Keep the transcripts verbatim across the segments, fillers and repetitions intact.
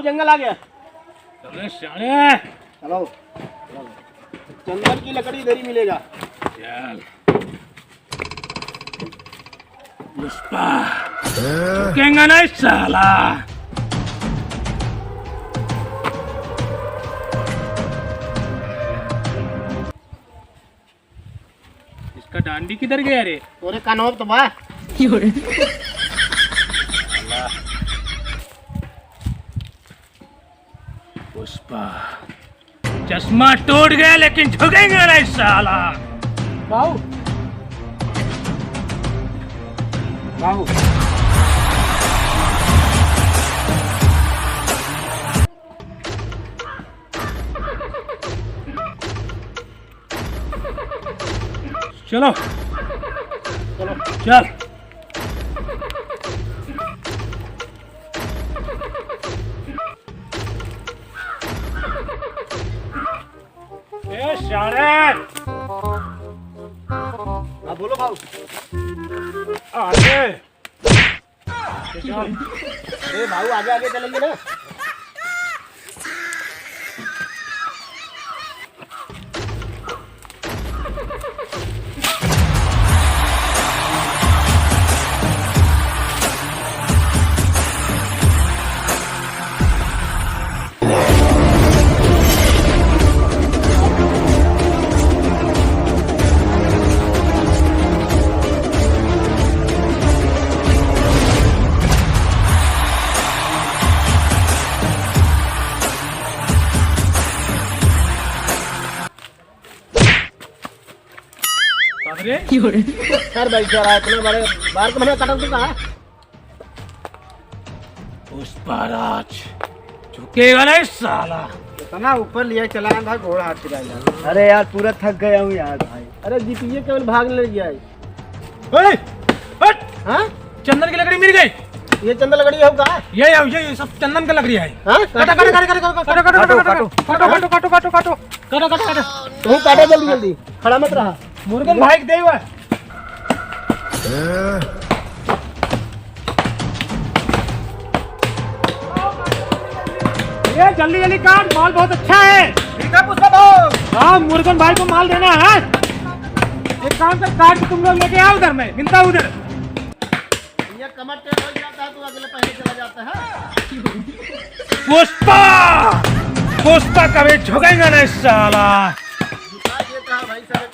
जंगल आ गया। चलो साले। चलो। चंदन की लकड़ी इधर ही मिलेगा। चल। पुष्पा। झुकेगा नहीं साला। इसका डांडी किधर गया रे? तोरे कानों तो बा। पुष्पा, चश्मा टूट गया लेकिन झुकेंगे नहीं साला। बाबू। बाबू। चलो। चलो। चल। ए, सारे। हाँ, बोलो भाऊ। आगे। ए भाऊ, आगे आगे चलेंगे ना। बाप रे। सर भाई, सर, इतना बड़े बार को मैंने कटक दूंगा। पुष्पा राज, झुकेगा नहीं साला। इतना ऊपर लिया चला भाई, घोड़ा हाथ चला जा। अरे यार, पूरा थक गया हूँ यार भाई। अरे जीपीए केवल भाग ले गया है। ए, हट! हाँ? चंदन की लकड़ी मिल गई। ये चंदन लकड़ी होगा? ये, ये, ये, ये सब चंदन का लकड़ी है। हाँ? काटो, काटो, काटो, काटो, काटो, काटो, काटो, काटो, काटो, काटो, काटो, काटो। काटो, काटो, काटो। तू काटो जल्दी, जल्दी। खड़ा मत रहा। मुर्गन भाई के देवा। ये जल्दी जल्दी काट, माल बहुत अच्छा है। ठीक है पुष्पा भाई। हाँ, मुर्गन भाई को माल देना है। एक काम कर, काट के तुम लोग लेके आओ उधर, मैं मिलता हूँ उधर। ये कमर टेढ़ हो जाता है तो अगले पहले चला जाता है। पुष्पा, पुष्पा कभी झुकेगा नहीं साला। झुका देता है भाई साहब।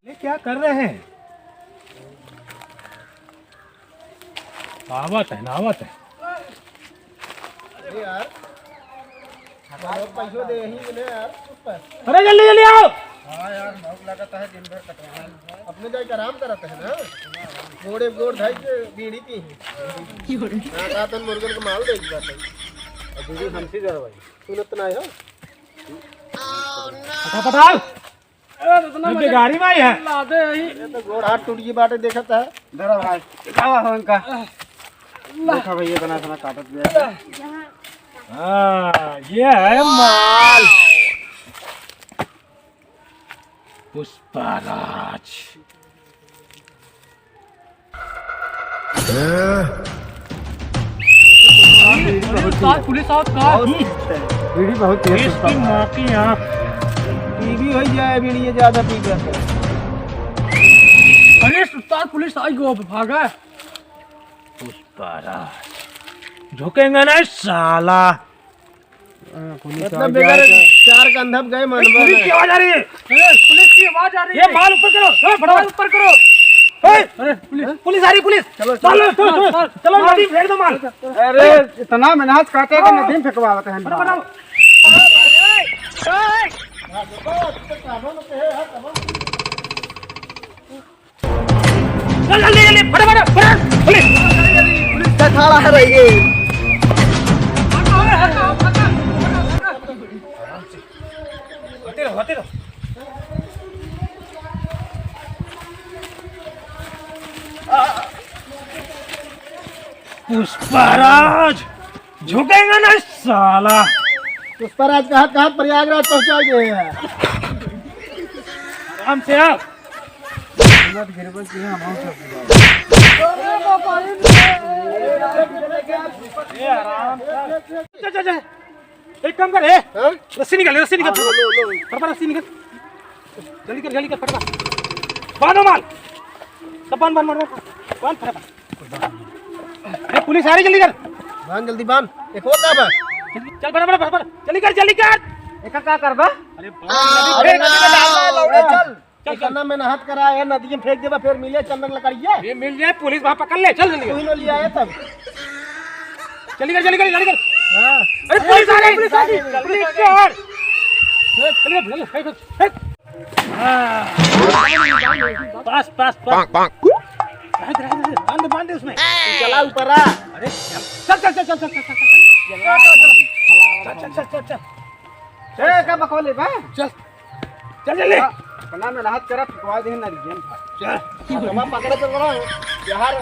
ये क्या कर रहे हैं? आवत है ना, आवत है। अरे यार, हमारे पैसों दे ही मिले यार। अरे जल्दी जल्दी आओ। हाँ यार, भूख लगता है, दिन भर कटवाना है। अपने जाके आराम करते हैं ना, गोड़े गोड़ धइ के बीड़ी पी हैं। ना कहा तो मुर्गन को माल दे दी बात है। और बीड़ी हमसे जरा भाई। सुनत ना हो। फटाफट आओ। ए, तो इतना ये मजा बेगारी में आई है। ला दे यही। ये तो गोड़ हाथ टूट गई बाटे, देखत है। धरा भाई, दिखावा हो इनका। ला। देखा भैया, इतना, इतना काटत गया है। हाँ, ये है माल। पुष्पा राज। अरे उस्ताद, पुलिस आओ का? बहुत तेज है। बीड़ी बहुत तेज है। इसकी माँ की आँख। टीवी हो जाए, बीड़ी ये ज्यादा पी जाता है। अरे उस्ताद, पुलिस आई गो, अब भागा। पुष्पा राज। झुकेंगे नहीं साला। हाँ, पुलिस मतलब आ गया बगैर है। चार कंधा पे गए अरे, मनवा पुलिस की आवाज आ रही है। अरे, पुलिस की आवाज आ रही है। ये माल ऊपर करो, ए, फटाफट। माल ऊपर करो। ए, अरे, पुलिस। पुलिस आ रही, पुलिस। चलो, माल चलो। लो, चलो, चलो, चलो, चलो, चलो, माल। जल्दी फेंक दो माल। अरे, इतना मेहनत करते हैं कि नदी में फेंकवावत हैं। अरे, बताओ। चल, जल्दी, जल्दी, फटाफट, फटाफट, पुलिस। पुलिस का थाला है भाई ये। आते रहो। पुष्पराज, झुकेगा ना साला। पुष्पराज कहाँ, कहाँ प्रयागराज पहुँचा गए हैं। आराम से आओ। ए, आराम से। चल, चल, चल। एक काम कर, ए। हाँ? रस्सी निकाल, रस्सी निकाल। हाँ, लो, लो, लो। फटाफट रस्सी निकाल। जल्दी कर, जल्दी कर, फटाफट। बांधो माल। सब बांध, बांध, बांध, बांध। बांध फटाफट। ए, पुलिस आ रही, जल्दी कर। बांध, जल्दी बांध। एक और काम है। चल, फटाफट, फटाफट। जल्दी कर, जल्दी कर। एका का करबा? अरे, बांध, जल्दी अरे, कर। ना, ना, ना, ना, चल। चल, चल। इतना मेहनत करा है, नदी में फेंक देबा, फिर मिले चंदन लकड़िया। ये मिल जाए, पुलिस वहाँ पकड़ ले, चल जल्दी। तू ही लो लिया है तब। जल्दी कर, जल्दी कर, जल्दी कर। हाँ। अरे पुलिस आ गई, पुलिस आ गई, पुलिस आ गई। चल, चल, चल, चल, चल। हाँ। पास, पास, पास। बांध, बांध, बांध, बांध उसमें। तू चला ऊपर आ। अरे चल, चल, चल। चल, चल, चल, चल। ए, का बकौले बा? चल। चल जल्दी। हाँ, अपना मेहनत करा, फुकवा दे ना रिजन। चल। हथवा पकड़े तो बड़ा यार।